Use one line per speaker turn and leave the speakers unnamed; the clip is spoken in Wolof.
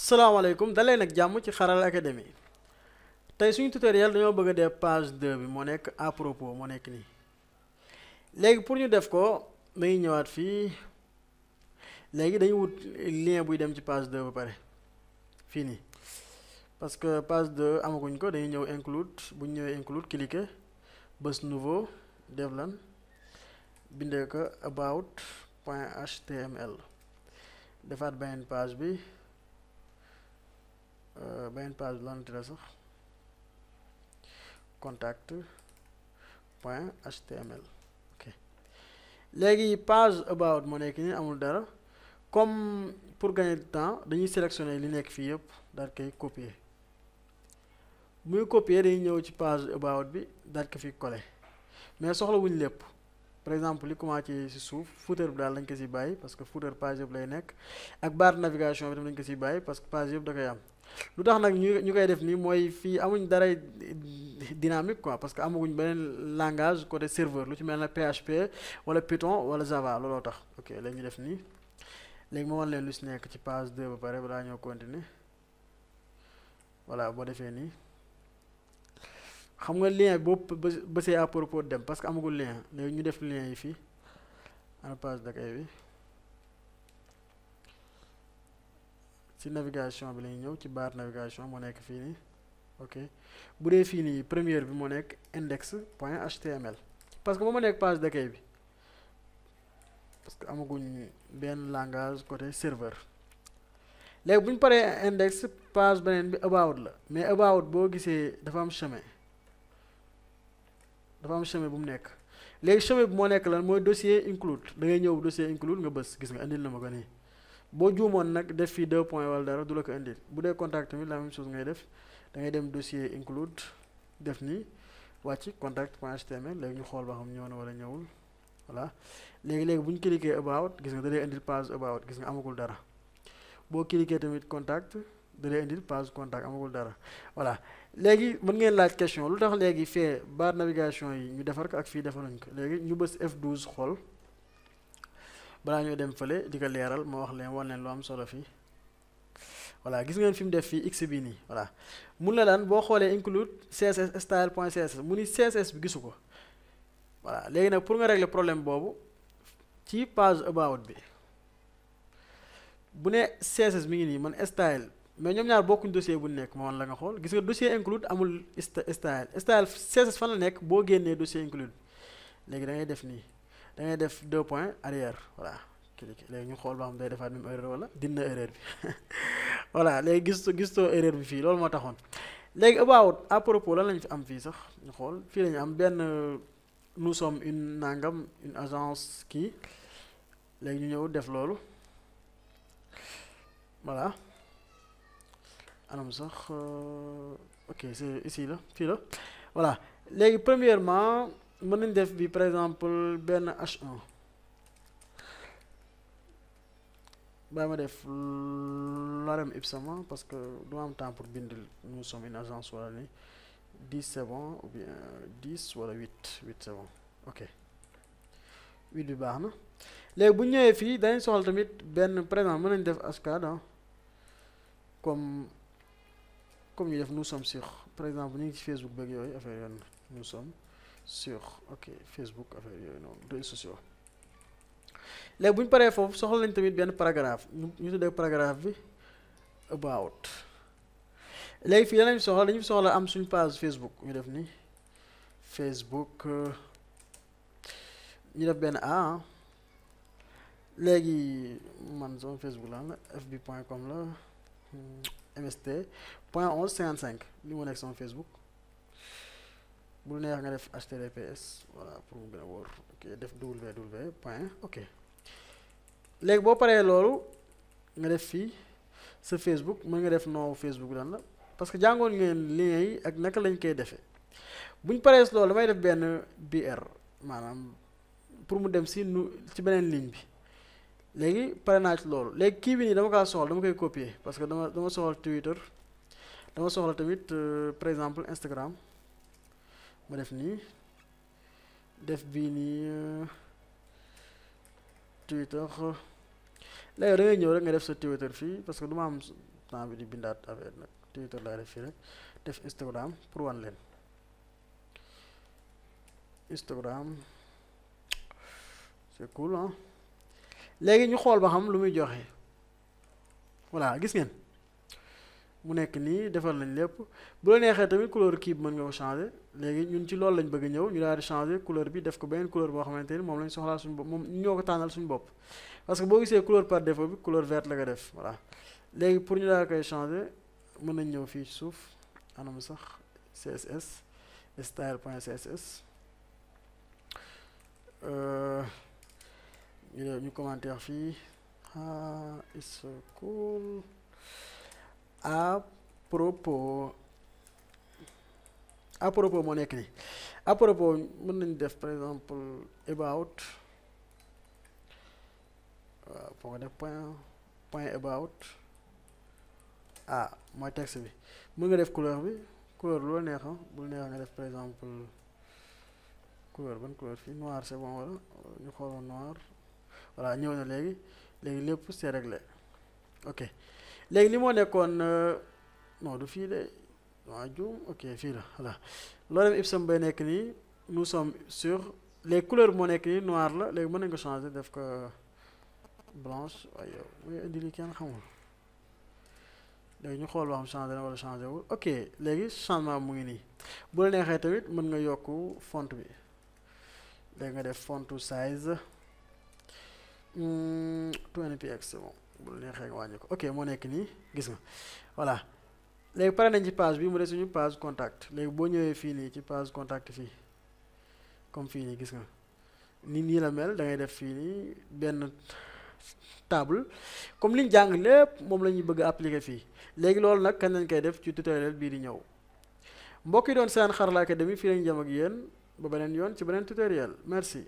salaamaaleykum dalee nag jàmm ci Xarala Academy tey suñu tutoriel dañoo bëgg a def page 2 bi moo nekk à propos moo nekk nii léegi pour ñu def ko dañuy ñëwaat fii léegi dañuy wut lien buy dem ci page 2 ba pare fii nii parce que page 2 amaguñ ko dañuy ñëw include bu ñu ñëwee include cliquer bës nouveau def lan bindee ko about point html defaat beneen page bi beneen page bi lan la sax contact point html ok léegi page about moo nekk nii amul dara comme pour gagner du temps dañuy sélectionner li nekk fii yëpp daal koy copier muy copier dañuy ñëw ci page about bi daal ko fi coller mais soxla wuñ lépp par exemple li commencé ci suuf footer bi daal lañ ko ci bàyyi parce que footer page yëpp lay nekk ak barre navigation bi tam lañ ko ci bàyyi parce que page yëpp da koy am lu tax nag ñu koy def nii mooy fii amuñ dara dynamique quoi parce que amaguñ beneen langage côté serveur lu ci mel ne PHP wala Python wala Java looloo tax ok léegi ñu def nii léegi ma wan leen lu ci nekk ci page 2 ba pare balaa ñoo continuer voilà boo defee nii xam nga lien boobu bësee à propos dem parce que amagul lien léegi ñu def lien yi fii en page d'accueil bi ci navigation bi lañuy ñëw ci barre navigation moo nekk fii nii ok bu dee fii nii première bi moo nekk index point html parce que moo ma nekk page d'accueil bi parce que amaguñ benn langage côté serveur léegi bu ñu paree index page beneen bi about la mais about boo gisee dafa am chemin bu mu nekk léegi chemin bi moo nekk lan mooy dossier include da ngay ñëw dossier include nga bës gis nga indil na ma ko nii boo juumoon nag def fii 2 points wala dara du la ko indil bu dee contact tamit la même chose ngay def da ngay dem dossier include def nii wàcc contact point html léegi ñu xool ba xam ñëw na wala ñëwul voilà léegi bu ñu cliquer about gis nga da lay indil page about gis nga amagul dara boo cliquer tamit contact da lay indil page contact amagul dara voilà léegi mën ngeen laaj question lu tax léegi fee barre navigation yi ñu defar ko ak fii defaruñ ko léegi ñu bës F12 xool balaa ñoo dem fële di ko leeral moo wax leen wan leen lu am solo fii voilà gis ngeen fi mu def fii x bi nii voilà mun na lan boo xoolee include css style point css mu ni css bi gisu ko voilà léegi nag pour nga régler problème boobu ci page about bi bu ne css mi ngi nii man style mais ñoom ñaar bokkuñ dossier bu nekk ma wan la nga xool gis nga dossier include amul style css fan la nekk boo génnee dossier include léegi da ngay def nii da ngay def 2 points arrière voilà cliquer léegi ñu xool ba xam day defaat même erreur wala dina erreur bi voilà léegi gistoo erreur bi fii loolu moo taxoon léegi about à propos lan lañ fi am fii sax ñu xool fii lañu am benn nous sommes une nangam une agence kii léegi ñu ñëw def loolu voilà anam sax ok c'est ici la fii la voilà léegi premièrement mën nañ def bi par exemple benn H1 bàyyi ma def lorem ipsum parce que du ma am temps pour bind nous sommes une agence wala ni 10 c'est bon ou bien 10 wala 8 c'est bon ok 8 bi baax na léegi bu ñëwee fii dañuy soxla tamit benn par exemple mën nañ def hashtag comme ñu def nous sommes sur par exemple ñu ngi ci Facebook beeg yooyu affaire yoon nous sommes sur ok Facebook affaire yooyu noonu réseaux sociaux léegi bu ñu paree foofu soxla nañ tamit benn paragraphe ñu tuddee paragraphe bi about léegi fii dañu soxla am suñu page Facebook ñu def ni Facebook ñu def benn A léegi man sama Facebook lan la fb.com la mst point 1155 li mu nekk sama Facebook bu neex nga def https voilà pour mu gën a wóor ok def www point ok léegi boo paree loolu nga def fii sa Facebook mën nga def noowu Facebook lan la parce que jàngoon ngeen lien yi ak naka lañ koy defee buñ paree loolu damay def benn BR maanaam pour mu dem ci beneen ligne bi léegi pare naa ci loolu léegi kii bi nii dama kaa soxla dama koy copier parce que dama soxla Twitter dama soxla tamit par exemple Instagram ma def nii def bii nii Twitter léegi da ngay ñëw rek nga def sa Twitter fii parce que du ma am temps bi di bindaat affaire nag Twitter laa def fii rek def Instagram pour wan leen Instagram c'est cool hein. léegi ñu xool ba xam lu muy joxe voilà gis ngeen mu nekk nii defal nañ lépp bu la neexee tamit couleur kii bi mën nga ko changer léegi ñun ci loolu lañ bëgg ñëw ñu daal di changer couleur bi def ko beneen couleur boo xamante ni moom lañ soxlaa suñu bopp moom ñoo ko tànnal suñu bopp parce que boo gisee couleur par défaut bi couleur verte la ko def voilà léegi pour ñu daal koy changer mën nañ ñëw fii ci suuf anam sax CSS style.css ñu commentaire fii it's so cool à propos moo nekk nii à propos mën nañu def par exemple about waaw foo nga def point about mooy texte bi mën nga def couleur bi couleur lu la neex bul neex nga def par exemple couleur ban couleur fii noir c'est bon wala ñu xooloon noir voilà ñëw na léegi lépp c'est réglé ok léegi li moo nekkoon non du fii de waa juum ok fii la voilà lorem ipsum bay nekk nii nous sommes sur les couleurs moo nekk nii noir la léegi mën nañ ko changer def ko blanche waaye yow muy indi li kenn xamul léegi ñu xool boo xam changé na wala changé wul ok léegi changement mu ngi nii bu la neexee tamit mën nga yokk font bi léegi nga def font size 20px c'est bon bu la neexee nga wàññi ko ok moo nekk nii gis nga voilà léegi pare nañ ci page bi mu des suñu page contact léegi boo ñëwee fii nii ci page contact fii comme fii nii gis nga nii la mel da ngay def fii nii benn table comme liñ jàng lépp moom la ñuy bëgg a appliquer fii léegi loolu nag kañ lañ koy def ci tutoriel bii di ñëw mbokk yi doon seen Xarala Academy fii lañu jëm ak yéen ba beneen yoon ci beneen tutoriel merci